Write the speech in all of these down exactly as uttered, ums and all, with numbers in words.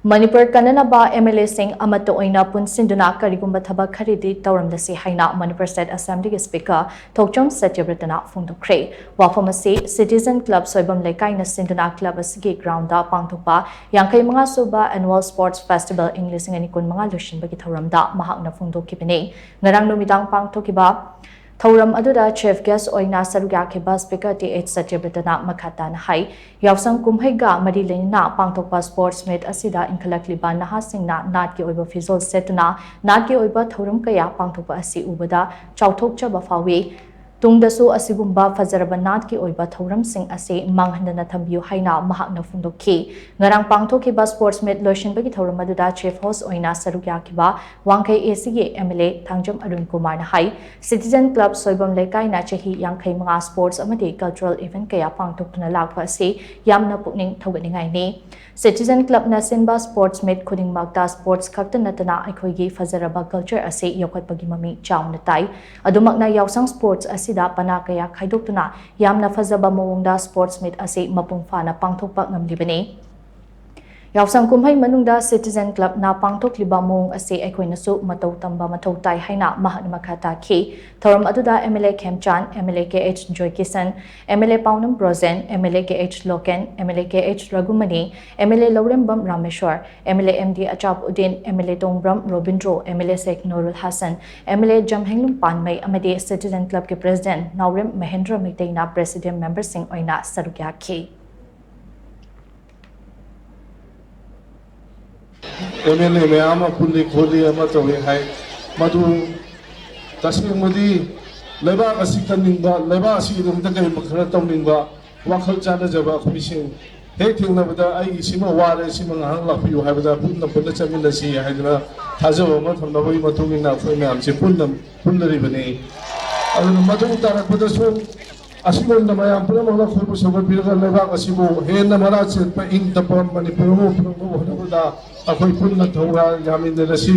Manipur ꯀꯟꯅꯅꯕ M L ꯑꯦꯁꯤꯡ ꯑꯃꯠꯇ ꯑꯣꯏꯅ ꯄꯨꯟꯁꯤꯟꯗꯨꯅ ꯀꯔꯤꯒꯨꯝꯕ ꯊꯕꯛ ꯈꯔꯗꯤ ꯇꯧꯔꯝꯂꯁꯤ ꯍꯥꯏꯅ ꯃꯅꯤꯄꯨꯔ ꯁ꯭ꯇꯦꯠ ꯑꯦꯁꯦꯝꯕ꯭ꯂꯤꯒꯤ ꯁ꯭ꯄꯤꯀꯔ ꯊꯣꯛꯆꯣꯝ ꯁꯇ꯭ꯌꯕ꯭ꯔꯇꯅ ꯐꯣꯡꯗꯣꯛꯈ꯭ꯔꯦ꯫ ꯋꯥꯐꯝ ꯑꯁꯤ ꯁꯤꯇꯤꯖꯟ ꯀ꯭ꯂꯕ ꯁꯣꯏꯕꯝ ꯂꯩꯀꯥꯏꯅ ꯁꯤꯟꯗꯨꯅ ꯀ꯭ꯂꯕ ꯑꯁꯤꯒꯤ ꯒ꯭ꯔꯥꯎꯟꯗ ꯄꯥꯡꯊꯣꯛꯄ ꯌꯥꯡꯈꯩ ꯃꯉꯥ ꯁꯨꯕ ꯑꯦꯅꯨꯋꯦꯜ ꯁ꯭ꯄꯣꯔꯠꯁ ꯐꯦꯁꯇꯤꯚꯦꯜ ꯏꯪ ꯂꯤꯁꯤꯡ ꯑꯅꯤ ꯀꯨꯟ ꯃꯉꯥ ꯂꯣꯏꯁꯤꯟꯕꯒꯤ ꯊꯧꯔꯝꯗ ꯃꯍꯥꯛꯅ ꯐꯣꯡꯗꯣꯛꯈꯤꯕꯅꯤ꯫ ꯉꯔꯥꯡ ꯅꯨꯃꯤꯗꯥꯡ ꯄꯥꯡꯊꯣꯛꯈꯤꯕ ꯊꯧꯔꯝ ꯑꯗꯨꯗ ꯆꯤꯐ ꯒꯦꯁ ꯑꯣꯏꯅ ꯁꯔꯨꯛ ꯌꯥꯈꯤꯕ ꯁ꯭ꯄꯤꯀꯔ ꯇꯤ ꯑꯩꯆ ꯁꯇ꯭ꯌꯕ꯭ꯔꯇꯅ ꯃꯈꯥ ꯇꯥꯅ ꯍꯥꯏ, ꯌꯥꯎꯁꯪ ꯀꯨꯝꯍꯩꯒ ꯃꯔꯤ ꯂꯩꯅꯅ ꯄꯥꯡꯊꯣꯛꯄ ꯁ꯭ꯄꯣꯔꯠꯁ ꯃꯤꯠ ꯑꯁꯤꯗ ꯏꯟꯈꯠꯂꯛꯂꯤꯕ ꯅꯍꯥꯁꯤꯡꯅ ꯅꯥꯠꯀꯤ ꯑꯣꯏꯕ ꯐꯤꯖꯣꯜ ꯁꯦꯠꯇꯨꯅ ꯅꯥꯠꯀꯤ ꯑꯣꯏꯕ ꯊꯧꯔꯝ ꯀꯌꯥ ꯄꯥꯡꯊꯣꯛꯄ ꯑꯁꯤ ꯎꯕꯗ ꯆꯥꯎꯊꯣꯛꯆꯕ ꯐꯥꯎꯏ꯫ ꯇꯨꯡꯗꯁꯨ ꯑꯁꯤꯒꯨꯝꯕ ꯐꯖꯔꯕ ꯅꯥꯠꯀꯤ ꯑꯣꯏꯕ ꯊꯧꯔꯝꯁꯤꯡ ꯑꯁꯤ ꯃꯥꯡꯍꯟꯗꯅ ꯊꯝꯕꯤꯌꯨ ꯍꯥꯏꯅ ꯃꯍꯥꯛꯅ ꯐꯣꯡꯗꯣꯛꯈꯤ꯫ ꯉꯔꯥꯡ ꯄꯥꯡꯊꯣꯛꯈꯤꯕ ꯁ꯭ꯄꯣꯔꯠꯁ ꯃꯤꯠ ꯂꯣꯏꯁꯤꯟꯕꯒꯤ ꯊꯧꯔꯝ ꯑꯗꯨꯗ ꯆꯤꯐ ꯍꯣꯁ ꯑꯣꯏꯅ ꯁꯔꯨꯛ ꯌꯥꯈꯤꯕ ꯋꯥꯡꯈꯩ ꯑꯦ ꯁꯤꯒꯤ ꯑꯦꯝ ꯑꯦꯜ ꯑꯦ ꯊꯥꯡꯖꯝ ꯑꯔꯨꯟ ꯀꯨꯃꯥꯔꯅ ꯍꯥꯏ, ꯁꯤꯇꯤꯖꯟ ꯀ꯭ꯂꯕ ꯁꯣꯏꯕꯝ ꯂꯩꯀꯥꯏꯅ ꯆꯍꯤ ꯌꯥꯡꯈꯩ ꯃꯉꯥ ꯁ꯭ꯄꯣꯔꯠꯁ ꯑꯃꯗꯤ ꯀꯜꯆꯔꯦꯜ ꯏꯚꯦꯟꯠ ꯀꯌꯥ ꯄꯥꯡꯊꯣꯛꯇꯨꯅ ꯂꯥꯛꯄ ꯑꯁꯤ ꯌꯥꯝꯅ ꯄꯨꯛꯅꯤꯡ ꯊꯧꯒꯠꯅꯤꯡꯉꯥꯏꯅꯤ꯫ ꯁꯤꯇꯤꯖꯟ ꯀ꯭ꯂꯕꯅ ꯁꯤꯟꯕ ꯁ꯭ꯄꯣꯔꯠꯁ ꯃꯤꯠ ꯈꯨꯗꯤꯡꯃꯛꯇ ꯁ꯭ꯄꯣꯔꯠꯁ ꯈꯛꯇ ꯅꯠꯇꯅ ꯑꯩꯈꯣꯏꯒꯤ ꯐꯖꯔꯕ ꯀꯜꯆꯔ ꯑꯁꯤ ꯌꯣꯛꯈꯠꯄꯒꯤ ꯃꯃꯤ ꯆꯥꯎꯅ ꯇꯥꯏ꯫ ꯑꯗꯨꯃꯛꯅ ꯌꯥꯎꯁꯪ ꯁ꯭ꯄꯣꯔꯠꯁ ꯑꯁꯤꯗ ꯄꯅꯥ ꯀꯌꯥ ꯈꯥꯏꯗꯣꯛꯇꯨꯅ ꯌꯥꯝꯅ ꯐꯖꯕ ꯃꯑꯣꯡꯗ ꯁ꯭ꯄꯣꯔꯠꯁ ꯃꯤꯠ ꯑꯁꯤ ꯃꯄꯨꯡ ꯐꯥꯅ ꯄꯥꯡꯊꯣꯛꯄ ꯉꯝꯂꯤꯕꯅꯤ꯫ ꯌꯥꯎꯁꯪ ꯀꯨꯝꯍꯩ ꯃꯅꯨꯡꯗ ꯁꯤꯇꯤꯖꯟ ꯀ꯭ꯂꯕꯅ ꯄꯥꯡꯊꯣꯛꯂꯤꯕ ꯃꯑꯣꯡ ꯑꯁꯤ ꯑꯩꯈꯣꯏꯅꯁꯨ ꯃꯇꯧ ꯇꯝꯕ ꯃꯊꯧ ꯇꯥꯏ ꯍꯥꯏꯅ ꯃꯍꯥꯛꯅ ꯃꯈꯥ ꯇꯥꯈꯤ꯫ ꯊꯧꯔꯝ ꯑꯗꯨꯗ M L A Khemchand, M L A K H Joykishan, M L A Paonam Brojen, M L A K H Loken, M L A K H Raghumani, M L A Lourembam Rameshwar, M L A M D Achabuddin, M L A Tongbram Robindro, M L A Sheikh Nurul Hassan, M L A Janghemlung Panmei ꯑꯃꯗꯤ citizen ꯀ꯭ꯂꯕꯀꯤ president ꯅꯥꯎꯔꯦꯝ ꯃꯍꯦꯟꯗ꯭ꯔ ꯃꯩꯇꯩꯅ ꯄ꯭ꯔꯦꯁꯤꯗꯤꯌꯝ ꯃꯦꯝꯕꯔꯁꯤꯡ ꯑꯣꯏꯅ ꯁꯔꯨꯛ ꯌꯥꯈꯤ꯫ M L ꯑꯦ ꯃꯌꯥꯝ ꯑꯃ ꯄꯨꯜꯂꯤ ꯈꯣꯠꯂꯤ ꯑꯃ ꯇꯧꯏ ꯍꯥꯏ꯫ ꯃꯗꯨ ꯇꯁꯦꯡꯕꯗꯤ ꯂꯩꯕꯥꯛ ꯑꯁꯤ ꯀꯟꯅꯤꯡꯕ, ꯂꯩꯕꯥꯛ ꯑꯁꯤꯒꯤꯗꯃꯛꯇ ꯀꯔꯤꯒꯨꯝꯕ ꯈꯔ ꯇꯧꯅꯤꯡꯕ, ꯋꯥꯈꯜ ꯆꯥꯟꯅꯖꯕ ꯑꯩꯈꯣꯏꯁꯤꯡ ꯍꯦꯛ ꯊꯦꯡꯅꯕꯗ "ꯑꯩ ꯁꯤꯃ ꯋꯥꯔꯦ, ꯁꯤꯃ ꯉꯥꯏꯍꯥꯛ ꯂꯥꯛꯄꯤꯌꯨ" ꯍꯥꯏꯕꯗ ꯄꯨꯟꯅ ꯄꯨꯟꯅ ꯆꯠꯃꯤꯟꯅꯁꯤ ꯍꯥꯏꯗꯅ ꯊꯥꯖꯕ ꯑꯃ ꯊꯝꯅꯕꯒꯤ ꯃꯇꯨꯡ ꯏꯟꯅ ꯑꯩꯈꯣꯏ ꯃꯌꯥꯝꯁꯦ ꯄꯨꯟꯅ ꯄꯨꯟꯅꯔꯤꯕꯅꯤ꯫ ꯑꯗꯨꯅ ꯃꯇꯨꯡ ꯇꯥꯔꯛꯄꯗꯁꯨ ꯑꯁꯤꯒꯨꯝꯅ ꯃꯌꯥꯝ ꯄꯨꯝꯅꯃꯛꯅ ꯈꯨꯔꯨꯝꯕ ꯁꯧꯒꯠꯄꯤꯔꯒ ꯂꯩꯕꯥꯛ ꯑꯁꯤꯕꯨ ꯍꯦꯟꯅ ꯃꯔꯥ ꯆꯦꯠꯄ ꯏꯪ ꯇꯞꯄ ꯃꯅꯤꯄꯨꯔ ꯑꯃ ꯄꯨꯔꯛꯅꯕ ꯍꯣꯠꯅꯕꯗ ꯑꯩꯈꯣꯏ ꯄꯨꯟꯅ ꯊꯧꯔꯥꯡ ꯌꯥꯃꯤꯟꯅꯔꯁꯤ꯫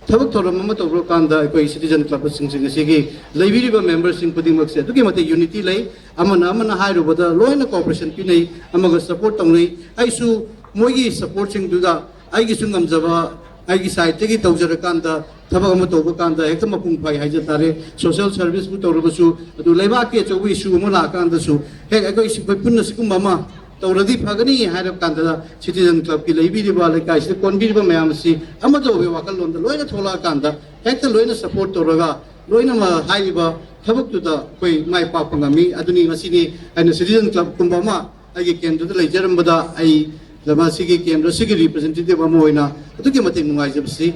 ꯊꯕꯛ ꯊꯧꯔꯝ ꯑꯃ ꯇꯧꯕ ꯀꯥꯟꯗ ꯑꯩꯈꯣꯏ ꯁꯤꯇꯤꯖꯟ ꯀ꯭ꯂꯕꯁꯤꯡꯁꯤꯡ ꯑꯁꯤꯒꯤ ꯂꯩꯕꯤꯔꯤꯕ ꯃꯦꯝꯕꯔꯁꯤꯡ ꯈꯨꯗꯤꯡꯃꯛꯁꯦ ꯑꯗꯨꯛꯀꯤ ꯃꯇꯤꯛ ꯌꯨꯅꯤꯇꯤ ꯂꯩ꯫ ꯑꯃꯅ ꯑꯃꯅ ꯍꯥꯏꯔꯨꯕꯗ ꯂꯣꯏꯅ ꯀꯣꯑꯣꯄꯔꯦꯁꯟ ꯄꯤꯅꯩ, ꯑꯃꯒ ꯁꯄꯣꯔꯠ ꯇꯧꯅꯩ꯫ ꯑꯩꯁꯨ ꯃꯣꯏꯒꯤ ꯁꯄꯣꯔꯠꯁꯤꯡꯗꯨꯗ ꯑꯩꯒꯤꯁꯨ ꯉꯝꯖꯕ, ꯑꯩꯒꯤ ꯁꯥꯏꯠꯇꯒꯤ ꯇꯧꯖꯔꯀꯥꯟꯗ, ꯊꯕꯛ ꯑꯃ ꯇꯧꯕ ꯀꯥꯟꯗ ꯍꯦꯛꯇ ꯃꯄꯨꯡ ꯐꯥꯏ ꯍꯥꯏꯖ ꯇꯥꯔꯦ꯫ ꯁꯣꯁꯦꯜ ꯁꯔꯚꯤꯁꯄꯨ ꯇꯧꯔꯕꯁꯨ, ꯑꯗꯨ ꯂꯩꯕꯥꯛꯀꯤ ꯑꯆꯧꯕ ꯏꯁꯨ ꯑꯃ ꯂꯥꯛꯑꯀꯥꯟꯗꯁꯨ ꯍꯦꯛ ꯑꯩꯈꯣꯏ ꯁꯤ-, ꯑꯩꯈꯣꯏ ꯄꯨꯟꯅ ꯁꯤꯒꯨꯝꯕ ꯑꯃ ꯇꯧꯔꯗꯤ ꯐꯒꯅꯤ ꯍꯥꯏꯔꯕ ꯀꯥꯟꯗ, ꯁꯤꯇꯤꯖꯟ ꯀ꯭ꯂꯕꯀꯤ ꯂꯩꯕꯤꯔꯤꯕ, ꯂꯩꯀꯥꯏꯁꯤꯗ ꯀꯣꯟꯕꯤꯔꯤꯕ ꯃꯌꯥꯝ ꯑꯁꯤ ꯑꯃ ꯇꯧꯕꯒꯤ ꯋꯥꯈꯜꯂꯣꯟꯗ ꯂꯣꯏꯅ ꯊꯣꯛꯂꯛꯑꯀꯥꯟꯗ, ꯍꯦꯛꯇ ꯂꯣꯏꯅ ꯁꯄꯣꯔꯠ ꯇꯧꯔꯒ, ꯂꯣꯏꯅꯃꯛ ꯍꯥꯏꯔꯤꯕ ꯊꯕꯛꯇꯨꯗ ꯑꯩꯈꯣꯏ ꯃꯥꯏ ꯄꯥꯛꯄ ꯉꯝꯃꯤ꯫ ꯑꯗꯨꯅꯤ ꯉꯁꯤꯗꯤ ꯑꯩꯅ ꯁꯤꯇꯤꯖꯟ ꯀ꯭ꯂꯕꯀꯨꯝꯕ ꯑꯃ ꯑꯩꯒꯤ ꯀꯦꯟꯗ꯭ꯔꯗ ꯂꯩꯖꯔꯝꯕꯗ, ꯑꯩ ꯃꯁꯤꯒꯤ ꯀꯦꯟꯗ꯭ꯔꯁꯤꯒꯤ ꯔꯤꯄ꯭ꯔꯖꯦꯟꯇꯦꯇꯤꯚ ꯑꯃ ꯑꯣꯏꯅ ꯑꯗꯨꯛꯀꯤ ꯃꯇꯤꯛ ꯅꯨꯡꯉꯥꯏꯖꯕꯁꯤ